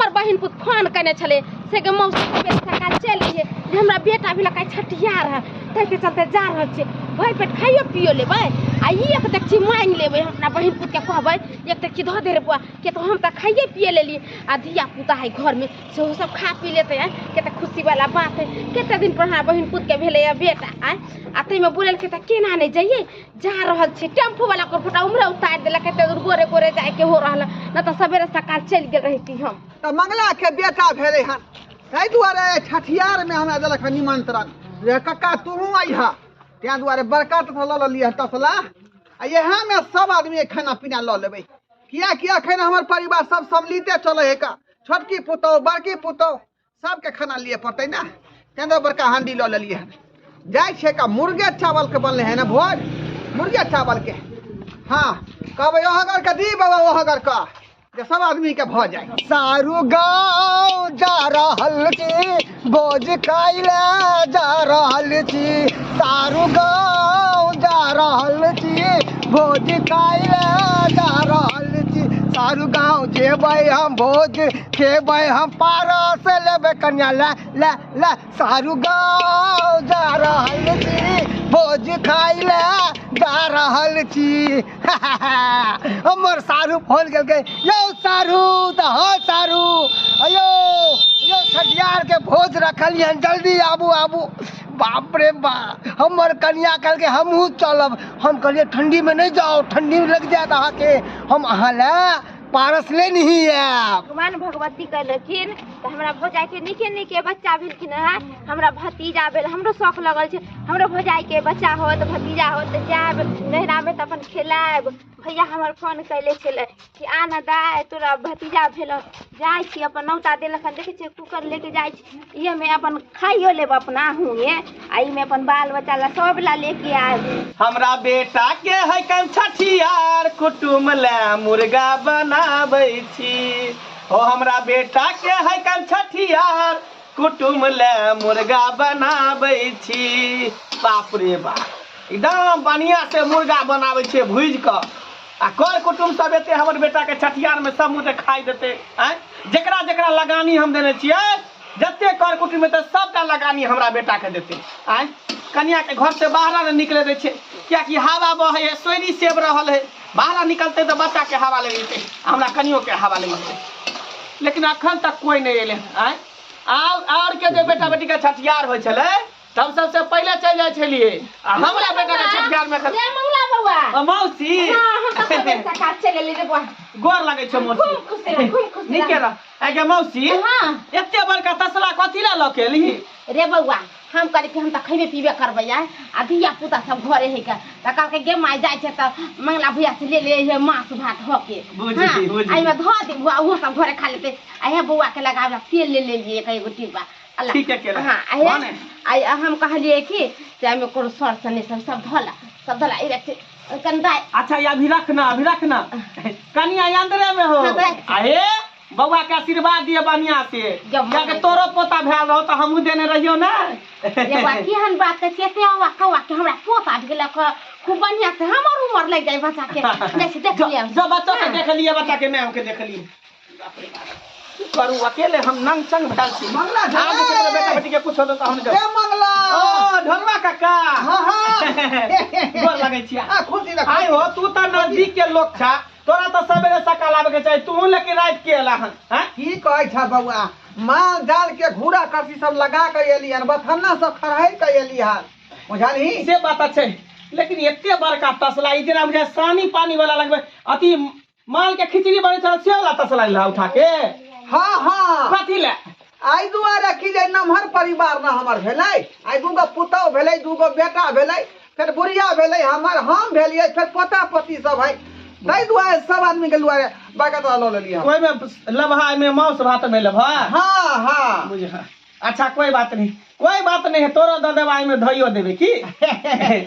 हमर बहिन पुत फोन केने छलै से गे मौसी सबेरे सकाल चलि अइहे जे हमरा बेटा भेलक आइ छठिहार है, ताहिके चलते जा रहल छियै। भरि पेट खाइयो पियो लेबै आ ई एक डेकची माँगि लेबै। हम अपना बहिन पुतके कहबै एक डेकची धऽ दे रे बौआ, किया तऽ हम तऽ खाइए पिए लेलियै आ धिया पुता है घरमे सेहो सब खा पी लेतै। आँय, कतेक खुशीवला बात है, कतेक दिन पर हमरा बहिन पुतके भेलैए बेटा। आँय, आ ताहिमे बोलेलकै तऽ केना नहि जइयै? जा रहल छी। टेम्पू वाला के फोटा उम्हरे उतारि देलक, एते दूर गोरे गोरे जाइके हो रहल, नहि तऽ सवेरे सकाल चलि गेल रहिती हम। तऽ मंगला के बेटा भेलै हन, ताहि दुआरे छठियारमे हमरा देलक हन निमंत्रण जे कक्का तूहू अइहा। ताहि दुआरे बड़का तसला लऽ लेलियै हन तसला, आ इएहमे सब आदमी खाना पीना लऽ लेबै, किएकि अखन हमर परिवार सब सम्मिलिते चलै है का, छोटकी पुतहु बड़की पुतहु सबके खाना लिए पड़तै ने, तें दुआरे बड़का हांडी लऽ लेलियै हन। जाइ छियै का मुर्गे चावलके बनलै हन भोज, मुर्गे चावलके। हँ, कहबै ओहगर के दी बाबा, ओहगर के जे सब आदमी के भऽ जाय। सारू गाँव जा रहल छी, भोज खाइ लए जा रहल छी। सारू गाँव जा रहल छी, भोज खाइ लए जा रहल छी। सारू गाँव जेबै हम भोज खेबै हम, पारस लेबै कन्या ले ले ले। सारू गाँव जा रहल छी, भोज खाइ लए जा रहल छी। हमर सारू फोन केलकै, यौ सारू, तऽ हँ सारू, अयौ यौ छठियार के भोज रखलियै हन, जल्दी आबू आबू। बाप रे बा, हमर कनिया कहलकै हमहूँ चलब। हम कहलियै ठंडी में नहि जाउ, ठंडी लागि जायत अहाँके, हम अहाँ लए पारस ले नहीं आयब। भगवान भगवती कहलखिन तऽ हमरा भौजाइके नीके नीके बच्चा भेलखिन हेँ, हमरा भतीजा भेल। हमरो शौक लगल छै हमरो भौजाइके बच्चा होत, भतीजा होत तऽ जायब नैहरामे तऽ अपन खेलायब। भैया हमर फोन कैले छलै कि आ ने दाय, तोरा भतीजा भेल। जाइ छी, अपन नौता देलक हन। देखै छियै कूकर लेके जाइ छी, इएहमे अपन खाइयो लेब अपना हुएँ, आ एहिमे अपन बाल बच्चा ला सब ला लेके आयब। हमरा बेटा के है कन छठियार, कुटुम ले मुर्गा बनाबै छी। हो हमरा बेटा के है कन छठियार, कुटुम ले मुर्गा बनाबै छी। बाप रे बाप, एकदम बढ़िया से मुर्गा बनाबै छै भुजि कऽ, आ कर कुटुम सब एते हमर बेटा के छठियार में सब मुँह खाइ देतै। आँय, जेकरा जेकरा लगानी हम देने छियै, जते कर कुटुम एतै सबटा लगानी हमरा बेटा के देतै। आँय, कनिया के घर से बाहर नहि निकले दै छै, कियाकि हवा बहै है, सोयरी सेब रहल है, बाहर निकलतै तऽ बच्चा के हवा लागि जेतै, हमरा कनियो के हवा लागि जेतै। लेकिन अखन तक कोइ नहि एलै। आँय, और के जे बेटा बेटी के छठियार होइ छलै तब सबसे पहिले चलि जाइ छलियै, आ हमरा बेटा के छठियार में रे मंगला बौआ। मौसी। हाँ, हम तऽ सबेरे सकाल चलि एली रे बौआ। गोर लगै छै मौसी। खूब खुश रह, खूब खुश रह। नीके रह। आइ गे मौसी, हाँ। एते बड़का तसला कथी लए लऽ के एलही? रे बौआ, हम कहली कि हम तऽ खैबे पीबे करबै आइ, आ धिया पुता सब घरे है के, तऽ कहलकै गे माय जाइ छै तऽ मंगला भैया से ले ले माछ भात हो के। बुझली, हाँ, बुझली। एहिमे धऽ दे बौआ, ओहो सब घरे खा लेतै। आ हे बौआ के लगाबे तेल ले लेलियै एक एगो डिब्बा। अल्लाह। ठीक है केला। हाँ, आ हे, बने। आ हम कहलियै कि से एहिमे कोनो सर सने सब सब धोला, सब धोला, ई रख कंदा। अच्छा, ये अभी रखना, अभी रखना, कनिया अंदरे में हो। हाँ, रख। आ हे बौआ के आशीर्वाद दिए बढ़िया से, जब कियाकि तोरो पोता भेल रहो तऽ हमहूँ देने रहियो ने। रे बौआ, केहन बात कहै छियै? एते हवा कौआ के हमरा पोता भेलक, खूब बढ़िया से हमर उमर लागि जाइ बच्चा के। जाइ छी, देख लिअ। जो बच्चो के हाँ। देख लिए, बच्चा के माय के देख लिए। की करू, अकेले हम नंग संग भेल छी। मंगला झा। आब केकरो बेटा बेटी के कुछ होतौ तऽ हम ए मंगला। ओ ढोलवा काका। हाँ, हाँ। गोर लगै छियै। आ, खुशी रख। आइ हो, तू तऽ नजदीक के लोक छा, तोरा तऽ सवेरे सकाल आबे के चाही, तू लेकिन राति के एला हन। हैं? की कहै छा बौआ, माल जाल के घूरा करसी सब लगा के एली हन, बथन्ना सब खड़ाई के एली हन, बुझलही? से बात छै, लेकिन एते बड़का तसला ई जेना बुझाय सानी पानी वाला लगबै, अथी माल के खिचड़ी बनै छल से वाला तसला ला उठा के। हाँ, हाँ। कथी ले? आइ दुआरे की जे नमहर परिवार न हमर भेलै, आइ दूगो पुतहु भेलै, दूगो बेटा भेलै, फेर बुढ़िया भेलै हमर, हम भेलियै, फेर पोता पोती सब है, ताहि दुआरे सब आदमी के दुआरे बड़का तसला लऽ लेलियै हम। ओहिमे लबहा मे मांस भात मे लबहा। हाँ, हाँ। बुझ। अच्छा, कोई बात नहीं, कोई बात नहीं है, तोरो दऽ देबा, एहिमे धइयो देबे की।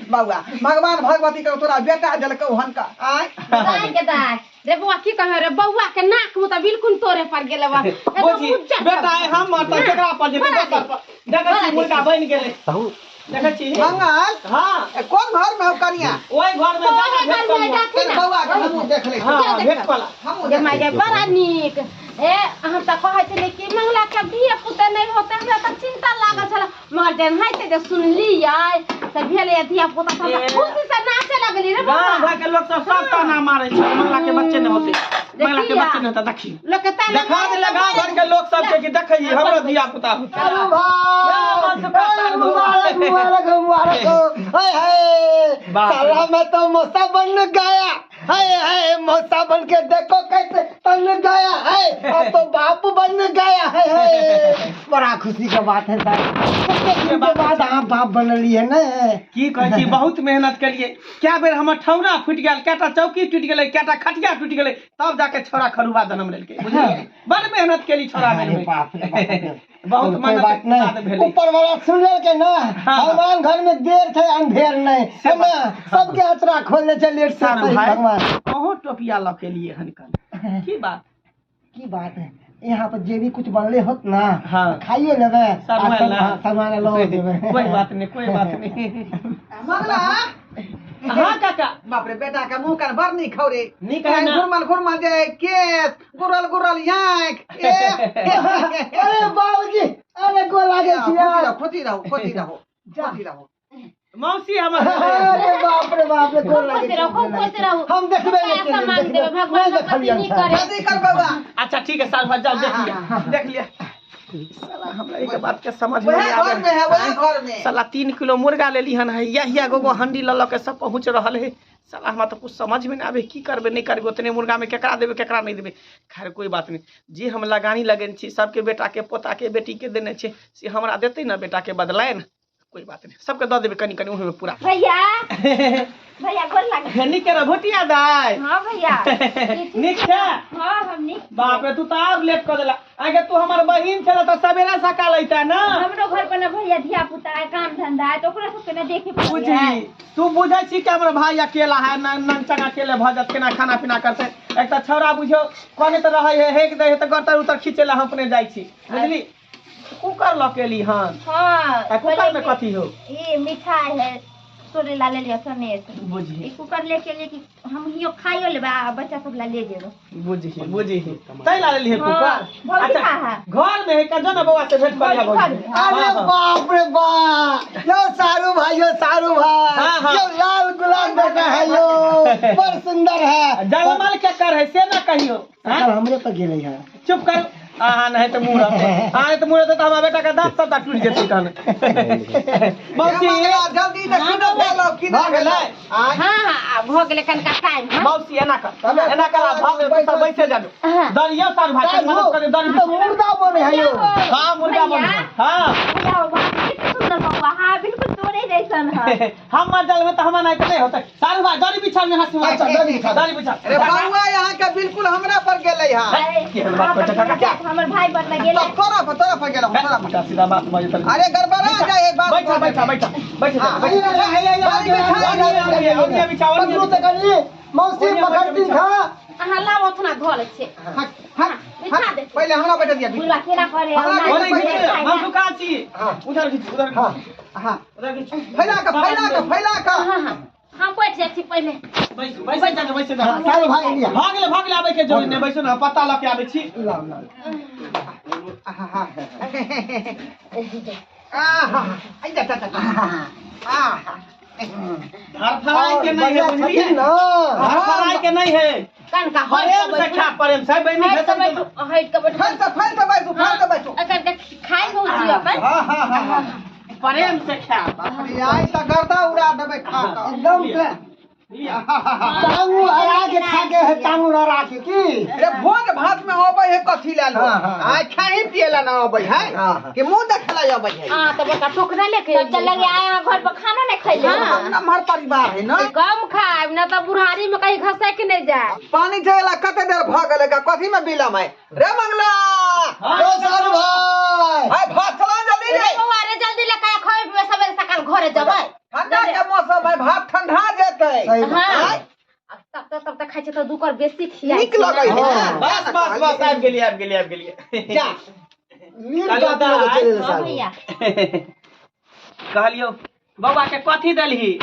बौआ, भगवान भगवती के तोरा बेटा देलकौ हन का। आँय? दाय के दाय रे बौआ, की कहै रे बौआ के नाक मुँह तऽ बिल्कुल तोरे पर गेलै बा। एकदम बुझी, उज्जर बेटा आइ हम मरतै केकरा पर जेतै? बड़ा दोसर पर। देखै छी मुर्गा बनि गेलै। बहुत देखै छी मंगल हाँ ए, कोन घर में हो कनिया ओहि घर में ओहे जाके घर में भेट कऽ जाके तेरे बौआ के हमहूँ देख लै छी। हाँ भेट कऽ ला। हमहूँ गे देख माय लै गे बड़ा नीक ए हम तऽ कहै छलियै कि मंगला के धिया पुता नहि होतै हमरा तऽ चिंता लागल छल मगर जेनाहिते जे सुनलियै तऽ भेलै धिया पुता तऽ हमरा खुशी से नाचे लगली रे गाँव बाबा घर के लोग सब सब ताना मारे छै मंगला के बच्चे नहि होते मंगला के बच्चे नहि होते देखी लोक के ताना देखा देले गाँव घर के लोग सब के कि देखै हमरो धिया पुता होते सारू भाई मुबारक मुबारक हो मुबारक हो हाय हाय बाप रे। साला मैं तो मौसा बन गया हाय हाय मौसा बन के देखो कैसे तन गया है अब तो बाप बन गया है हाय बड़ा खुशी का बात है साहब कते दिन के बाद अहाँ बाप बनलिए ने की कहै छी बहुत मेहनत केलिए कए बेर हमर ठौना फूटि गेल कएटा चौकी टूटि गेलै कएटा खटिया टूटि गेलै तब जाके छोड़ा खरुबा जन्म लेलकै बुझलियै बड़ मेहनत केली छोड़ा अरे में बाप रे बाप रे। बहुत कोई मेहनत बात के बाद नहीं भेलै ऊपर वाला सुन लेलकै ना हाँ। भगवान घर में देर छै अंधेर नहीं है ना सबके अचरा खोलने छै लेट से सारू सही भाई भगवान अहूँ टोपिया लऽ के लिए हन कन की बात की बात है यहाँ पर जे भी कुछ बनले होत ना हाँ। खाइयो लेबै आ सामान सब- ला। हाँ, सामान लऽ देबै कोई बात नहीं कोई बात नहीं मंगला हाँ काका बाप रे बेटा के मुंह कान बड़ नीक हौ रे नीक है ना? घुरमल घुरमल जे केस गुरल गुरल आँख ए अरे बाबूजी अरे गोर लागे छियै खुशी रहो खुशी रहो खुशी रहो मौसी हमर अरे बाप रे बाप रे गोर खूब लागे खुश रहो, खूब खुश रहो। हम देखबे नहीं पैसा मांग देबै, भगवान नहीं देखलियन भगवती नीक सर। करे। जल्दी कर बौआ अच्छा ठीक है साल भर जाओ देख लिया देख लिया साला हमरा एक बात के समझ में वएह नहीं घर आवे में है वएह घर में साला 3 किलो मुर्गा लेली हन है या हिया गोगो हंडी लऽ लऽ के सब पहुँच रहल है साला हमरा तऽ कुछ समझ में नहीं आवे की करबे नहीं करबे उतने मुर्गा में केकरा देबे केकरा नहीं देबे खैर कोई बात नहीं जे हम लगानी लगेने छी सबके बेटा के पोता के बेटी के देने छी से हमरा देतै ना बेटा के बदलाय ने कोई बात नहीं सबके दऽ देबे कनी कनी ओहिमे पूरा भैया भैया गोर लागे नीक रह भुटिया दाय हाँ भैया नीक छै हाँ हम नीक बाप रे तू तऽ आर लेट कऽ देला आगे तू हमर बहिन छला तऽ सवेरे सकाल अइता ना हमरो घर पर ना भैया धिया पुता है काम धंधा है तो ओकरा सबके ना देखे पड़ै है बुझी तू बुझै छी कि हमर भाई अकेला है न नंचंग अकेले भऽ जात केना खाना पीना करतै एक तऽ छौड़ा बुझियौ कहने तऽ रहै है हेक दै है तऽ गरतर उतर खींचे ला हम अपने जाइ छी बुझली कुकर लऽ के एली हन हाँ आ कुकर में कथी हो ये मिठाई है तोरे ला ले लियो सनेश बुझी ई कुकर लेके लिए कि हम हियो खाइयो लेबै आ बच्चा सब ला ले जेबै बुझी बुझी तै ला लेली है हाँ, कुकर भौजी अच्छा कहाँ है? घर में है का जो ना बौआ से भेंट कर लिया भौजी भौजी घर अरे हाँ, हाँ। बाप रे बाप यो सारू भाई यो सारू भाई हाँ, हाँ। यो लाल गुलाब बेटा है यो बड़ सुंदर है जगमल के कर है से ना कहियो हाँ? कल हमरे पर गेलै है चुप कर अहाँ नहीं तो मुँह रहते अहाँ नहीं तो मुँह रहते तो हमारा बेटा का दांत सब टूट जेतै तहन मौसी मंगला जल्दी से की भेलो की भऽ गेलै आँय हाँ हाँ आब भऽ गेलै कनिका टाइम हाँ मौसी एना कर एना कर आ भऽ गेल सब बैसे जानु हाँ। दरियो साल भाई सारू, मदद करे दरी ई तो मुर्दा बने है यो हाँ मुर्गा बन भैया। हाँ भैया वो बाप कितना सुंदर बउआ हाँ बिल्कुल तोरे जैसन है हम मर जल में तो हमार नहीं तो नहीं होते सारू भाई दरी बिछा में हंसी अच्छा, दरी बिछा। दरी बिछा अरे बौआ यहाँ के बिल्कुल हमरा पर गेलै हँ अरे, केहन बात हाँ, कहै छै, काका? हमर भाई बन गेलै तब तोरा पर तोरा पर गेलौ तोरा पर उल्टा सीधा बात बजै तनी अरे गड़बड़ा जाए बात बैठा बैठा बैठा बैठा हाँ, बैठा पकड़ू तऽ कनी मौसी पकड़ती खा अहाँ लाओ उतना धो लै छियै हट हट बिछा दे पहिले हमरा बैठा दिया बुढ़वा केना करे हमरा ओने घिच हम सुखा छी उधर घिच उधर हाँ हाँ उधर घिच फैला के फैला के फैला के हाँ हाँ हम बैठ जाइ छी पहिले बैस बैस जा बैस जा सारू भाई लिया भाग ले भाग ले आबै के जरूरी नहि बैसू ने पत्ता लऽ के आबै छी लाओ लाओ आहा आहा आई जा जा जा आहा धरफड़ाई के नहीं है बढ़िया बुझलिए छथिन ना धरफड़ाई के नहीं है कनका हट प्रेम से खा प्रेम से बहिनी हट के भेटल बैठू हट के बैठू फैल से फैल से बैठू फैल से बैठू एकर के खाइ हो छी अपन हाँ हाँ हाँ हाँ प्रेम से खा बाप रे आई त गर्दा उड़ा देबै खा के एकदम से टांगू हरा के खा के है टांगू हरा के की अरे भोज भात में अबै है कथी ला हाँ, हाँ। आइ खाही पिए ला ना अबै है हाँ, हाँ। कि मुंह देखे ला अबै है हां तऽ बड़का टोकरा लेके तब तऽ लगे आए यहाँ घर पर खाना नहीं खैले हाँ। हमर परिवार है ना कम खायब ना तऽ बुढ़ारी में कहीं घसक नहीं जाए पानी चला कते देर भ गेलै का कथी में बिलम है रे मंगला ओ सारू भाई हाय भात चला जल्दी रे बौआ रे जल्दी लेके खाय पिए सबेरे सकाल घरे जेबै ठंडा के मौसम है भात ठंडा जेतै सही बात। हाँ तब तक तब तक खाइ छै तऽ दू कर बेसी खियाइ नीक छै लगै ना। है हाँ। बस बस बस आबि गेलियै आबि गेलियै आबि गेलियै जा नीक बात लगे चले हाँ सारू भैया कहलियौ बौआ के कथी देलही?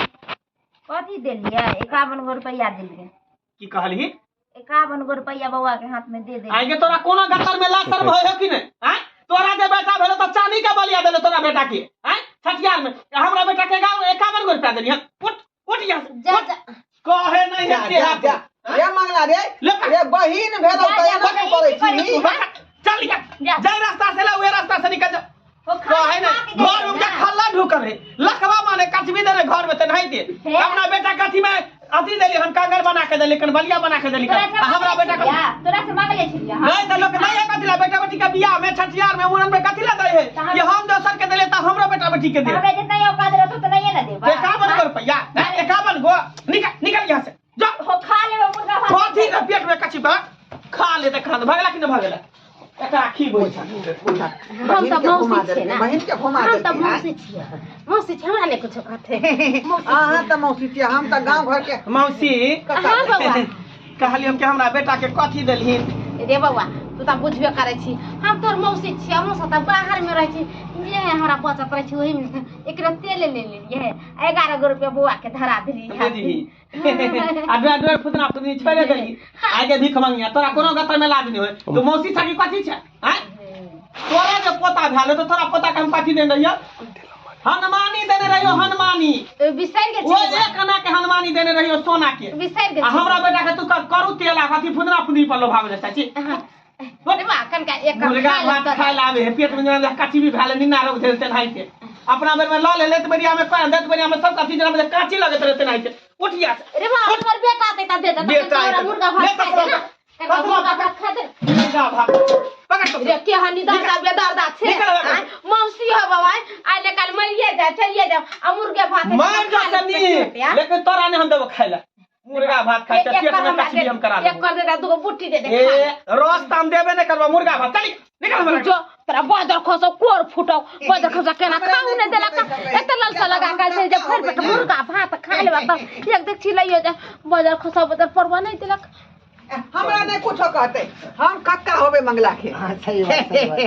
कथी देलियै? 51 गो रुपैआ देलियै। की कहलही? 51 गो रुपैआ बौआ के हाथ में दे दे। आइ के तोरा कोनो गतर में लाशर भय हो कि नहीं? आय तोरा जे बेटा भेलो त चांदी के बलिया देलो तोरा बेटा के। आय छठियार में हमरा बेटा के गाँव 51 गो रुपया देली। उठ उठ यहाँ से। जा जा कहे नहीं जा है जा जा रे मंगला रे रे बहिन भेलो त एना के करै छी। चल जा जाय रास्ता से ला उहे रास्ता से निकल जा। कहे नहीं घर में खल्ला ढुकल है लखवा माने कचबी दे घर में त नहीं दे। अपना बेटा कथी में अथी देली हम कांगर बना के देली कन बलिया बना के देली। हमरा बेटा के तोरा से मांगले छियै नहीं त लोग नहीं है कथी ला बेटा बेटी के बियाह में छठियार में मुड़न में कथी ला दे है ये हम दोसर के देले त हमरो बेटा बेटी के दे। हमरा जितना औकात रहतो त नहीं ना देबा। 51 गो रुपया 51 गो निकल निकल यहां से जा। हो खा लेबे मुर्गा भात कथी रे पेट में कछी बा खा ले त खा ले भगला कि न भगला एकरा खीबै। हम त मौसी छियै ना, बहिन के घुमा हम त देलकै। मौसी छियै, मौसी छियै, हमरा नहि कुछो कहते। अहाँ त मौसी छियै, हम त गाँव घर के मौसी। हाँ बौआ कहलियै हम कि हमरा बेटा के कथी देलहिन? रे बौआ तू त बुझबे करै छी हम तोर मौसी छियै, हम सब त बाहर में रहै छी, जे हमरा बचत रहै छै ओही में एकरा तेल ले लेलियै 11 गो रुपया बौआ के धरा देलियै। बुझही आ डोर डोर फुदना फुदनी छोड़े देलही। आइ के भीख मंगिया तोरा कोनो गतर में लाज नहीं होय। तू मौसी छा कि कथी छै? आँय तोरा जे पोता भेल त तोरा पोता के हम कथी देने रहियो? हनुमानी देने रहियो, हनुमानी बिसरि गेल ओ एक आना के हनुमानी देने रहियो सोना के बिसरि गेल। आ हमरा बेटा के तू करू तेल आ कथी फुदना फुदनी पर लोभावे चाची। रे बा कनका एक मुर्गा भात खाय लावे है पेट में जना कची भी भेल निन्ना रोग भेल तेनाही के अपना बेर में ल ले लेत बेरिया में कह देत बेरिया में सब कथी जना में काची लगत रहे तेनाही के। उठ जा रे बा हमर बेटा ते त दे दे तोरा मुर्गा भात खाय दे ना, मुर्गा भात खा दे, मुर्गा भात पकड़ तो रे के हनी दर्दा बेदर्दा छे मौसी हो बाबा आइ ले काल मरिए जा चलिए जा आ मुर्गा भात मर जा सनी लेकिन तोरा ने हम देबो खाय ला मुर्गा भात खाय छ पेट में कचरी हम करा एक कर दे दुगो बुट्टी दे दे ए रोज त हम देबे नै करबो मुर्गा भात। चल निकल हमरा जो तोरा बदर खसो कोर फुटो बदर खसो केना खाऊ नै देलक एत ललसा लगा के छै जे भरि पेट मुर्गा भात खा लेबा त एक देख छिलैयो जे बदर खसो बदर परवा नै देलक। हमरा नहीं कुछो कहते, हम कक्का होबे मंगला के। हां सही बात सही बात।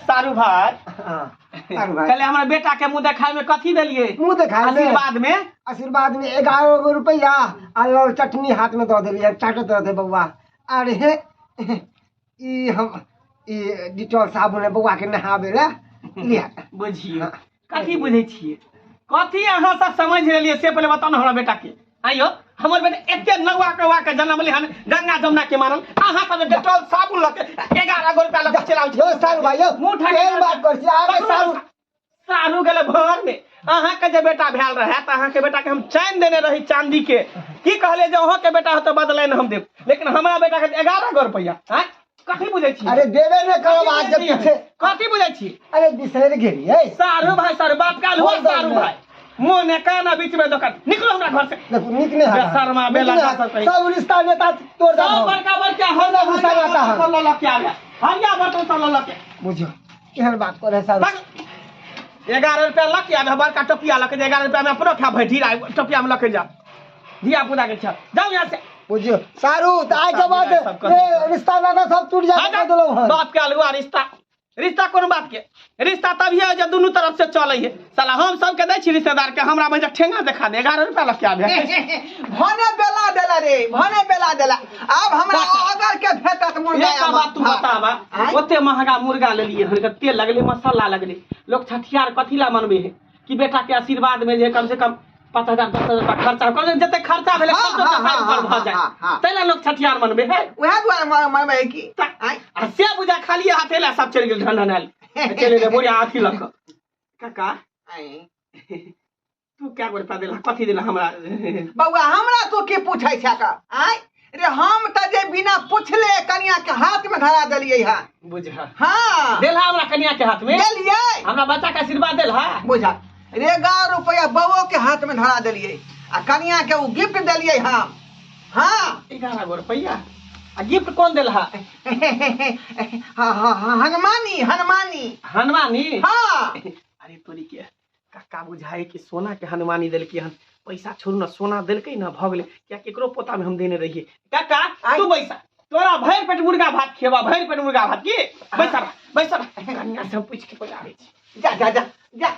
सारू भाई हां सारू भाई कहले हमरा बेटा के मुंह देखाय में कथी देलिए? मुंह देखाय में आशीर्वाद में, आशीर्वाद में 11 गो रुपया आ लाल चटनी हाथ में दऽ देलिए चाटत रहते बौआ। अरे ई हम ई डिटॉल साबुन है बौआ के नहाबे ला लिया। बुझियो कथी बुझै छियै कथी अहाँ सब समझ लेलिए से पहिले बताउ न हमरा बेटा के। आइयो हमर बेटा एते नौआ कौआ के जनमले हन गंगा जमुना के मानल अहाँ सब डेटॉल साबुन लके 11 गो रुपया लके चलाउ छी। यो सारू भाई यो मुंह उठा के बात कर छी आगे सारू सारू गेले भर में। अहाँ के जे बेटा भेल रहे त अहाँ के बेटा के हम चैन देने रही चांदी के, की कहले जे अहाँ के बेटा हो त बदले न हम देब, लेकिन हमरा बेटा के 11 गो रुपया। हां कथी बुझै छी? अरे देबे न करब आज के पीछे कथी बुझै छी? अरे बिसरि गेलियै सारू भाई सारू बाप काल हो सारू भाई मुंह ने काना बीच में दुकान निकलो हमरा घर से। देखो निक नहीं है शर्मा बेला सब रिश्ता नेता तोड़ दे सब बड़का बड़का हल्ला गुस्सा आता है सब ल के आ गया हरिया बर्तन सब ल के बुझियो केहन बात करे सारू। 11 रुपया ल के आबे बड़का टोपिया ल के 11 रुपया में अपनो खा भैठी टोपिया में ल के जा धिया पुता के छ जाओ यहां से। बुझियो सारू त आइ के बाद रिश्ता नाता सब टूट जा देलौ हन। बाप के अलुआ रिश्ता रिश्ता कोन बात के रिश्ता तभी है जब दोनों तरफ से चले है। साला हम सब के दै छी रिश्तेदार के हमरा में ठेंगा देखा दे 11 रुपया लग के आबे भने बेला देला रे भने बेला देला। अब हमरा अगर के भेटत मुर्गा एक बात तू बताबा ओते महंगा मुर्गा लेलिए हन तेल लगले मसाला लगले लोग छठियार कथी ला मनबे है कि बेटा के आशीर्वाद में जे कम से कम 5000 10000 रुपया खर्चा कर जते खर्चा भेले खर्चो के पाइ पर भ जाए तैला लोग छठियार मनबे है उहे दुआरे मनबे है कि आ से बुझा खाली हाथे ला सब चलि गेल ढंढनाल चलि गेल बुढ़िया हाथी लक। काका तू क्या गो रुपया देला कथी देला हमरा? बौआ हमरा तू की पूछै छै का? आय रे हम त जे बिना पूछले कनिया के हाथ में धरा देलियै हन। बुझा हां देला हमरा कनिया के हाथ में देलियै हमरा बच्चा के आशीर्वाद देला बुझा रे 11 रुपया बउओ के हाथ में धरा देलियै आ कनिया के उ गिफ्ट देलियै हम। हाँ 11 गो रुपया आ गिफ्ट कौन देलहा? हाँ हाँ हनुमानी हनुमानी हनुमानी। हाँ अरे तोरी के काका बुझाए कि सोना के हनुमानी देलकी हन पैसा छोड़ू ना सोना देलकै ना भऽ गेलै किया केकरो पोता में हम देने रहियै। काका तू बैसा तोरा भरि पेट मुर्गा भात खेबा भरि पेट मुर्गा भात की बैसा बैसा कनिया से हम पूछि के बजाबै छी। जा जा जा जा।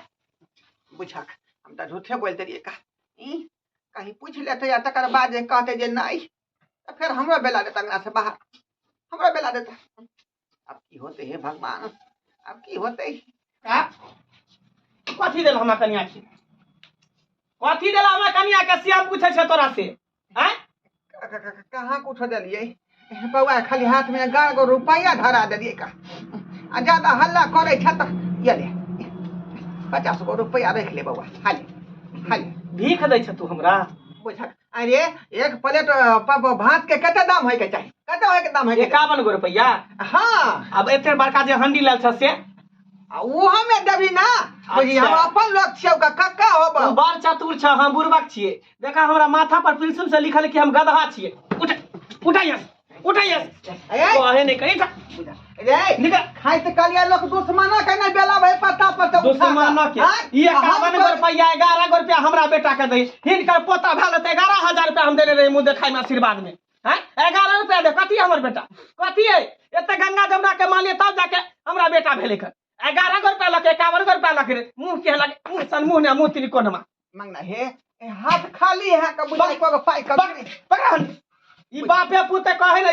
बुझक हम तऽ झूठे बोलि देलियै का ई कहीं पूछि लेतै आ तकर बाद जे कहतै जे नहि तऽ फेर हमरो बेला देतै अंगना से बाहर, हमरो बेला देतै। आब की होतै हे भगवान, आब की होतै? का कथी देल हमरा कनिया के? कथी देल हमरा कनिया के? श्याम पूछै छै तोरा से। आँय? कहाँ कुछो देलियै बौआ, खाली हाथ में 11 गो रुपैआ धरा देलियै का। आ ज्यादा हल्ला करै छ तऽ ये ले 50 गो रुपैआ रख ले बौआ, हाले हाले। भीख दै छ तू हमरा? बुझक अरे एक प्लेट भात के कते दाम होय के चाही? कते होय के दाम होय के? 51 गो रुपैआ। हाँ। अब एते बड़का जे हंडी लेल छ से? आ उ हमे देबी ना। बुझी, हम अच्छा। अपन लोग छियै, ओकर कक्का होब। तू बड़ चतुर छ, हम बुड़बक छियै। देखा हमरा माथा पर पिलसुम से लिखल कि हम गदहा छियै। उठ, उठ यहाँ से, उठ यहाँ से। ए? कहे नहीं कहीं जा। रे, निकल। खाइत कलिया लोग दुश्मना के नहीं बेला भाई पत्ता पर से उठा दुश्मना के। आँय? ई हम 51 गो रुपैआ, 11 गो रुपैआ हमरा बेटा के दै। हिनकर पोता भेल तऽ 11,000 रुपैआ हम देने रही मुँह देखाइ में आशीर्वाद में। हैं? 11 रुपैआ दे, कथी हमर बेटा? कथी है? एते गंगा जमुना के मालिए तब जाके हमरा बेटा भेलै कर। 11 गो रुपैआ लके, 51 गो रुपैआ लके रे। मुँह के लगे, मुँह सन मुँह ने, मुँह त्रिकोणमा। मंगना हे, ए हाथ खाली है के बुझाइ को पाइ कभी नहीं। पकड़ हन। ई बापे पुते कहे ने,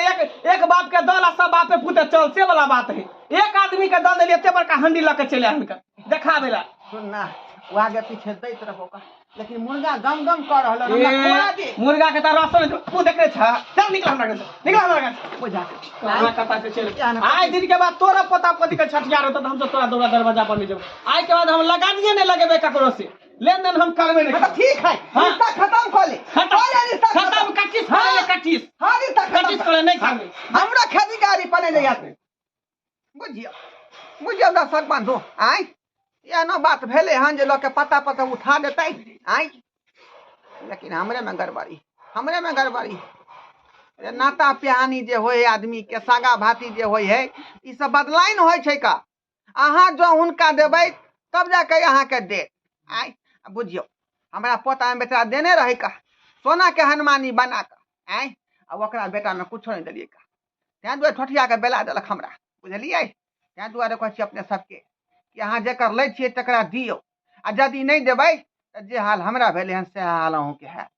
एक बाप के दल आ सब बापे पुते चल, से वाला बात है। एक आदमी के दल देलिए, एते बड़का हंडी लके चले हनकर देखाबे ला। सुन ना, ओ आगे पीछे दैत रहो का, लेकिन मुर्गा गम गम कर रहल हन, हमरा ए, खोआ दे। मुर्गा के त रसो नहीं, तू देखले छ। चल निकल हमरा घर से, निकल हमरा घर से। बुझा। हमरा कथा से चल। या ना। आइ दिन के बाद तोरा पोता पोती के छठियार होता त हम सब तोरा दौरा दरवाजा पर नहीं जेबो। आइ के बाद हम लगानिए नहीं लगेबे ककरो से, लेन देन हम करबे नहीं। हाँ, तो ठीक है, हाँ। रिश्ता खत्म कर ले। खत्म। कर ले रिश्ता खत्म, खत्म। कच्चीस कर ले, हाँ। कच्चीस। हाँ, रिश्ता खत्म कच्चीस कर ले, नहीं खाएंगे। हमरा खेती गाड़ी पर नहीं जाते। बुझियो, बुझियो दर्शक बंधु, आय एहनो बात भेलै हन जे लोकके पत्ता पत्ता उठा देतै। आय लेकिन हमरे में गड़बड़ी, हमरे में गड़बड़ी। अरे नाता पिहानी जे होइ है आदमी के, सागा भाती जे होइ है, ई सब बदलाइन होइ छै का। अहाँ जो हुनका देबै तब जाके अहाँके देत। आय बुझियो, हमरा पोता में बेचारा देने रहै का सोना के हनुमानी बना कऽ। आय आ ओकरा बेटा में कुछो नहीं देलियै का, तैं दुआरे ठोठिया के बेला देलक हमरा, बुझलियै? तैं दुआरे कहै छी अपने सबके कि अहाँ जेकर लै छियै तकरा दियौ, आ यदि नहि देबै तऽ जे हाल हमरा भेलै हन सएह हाल अहूँके हैत।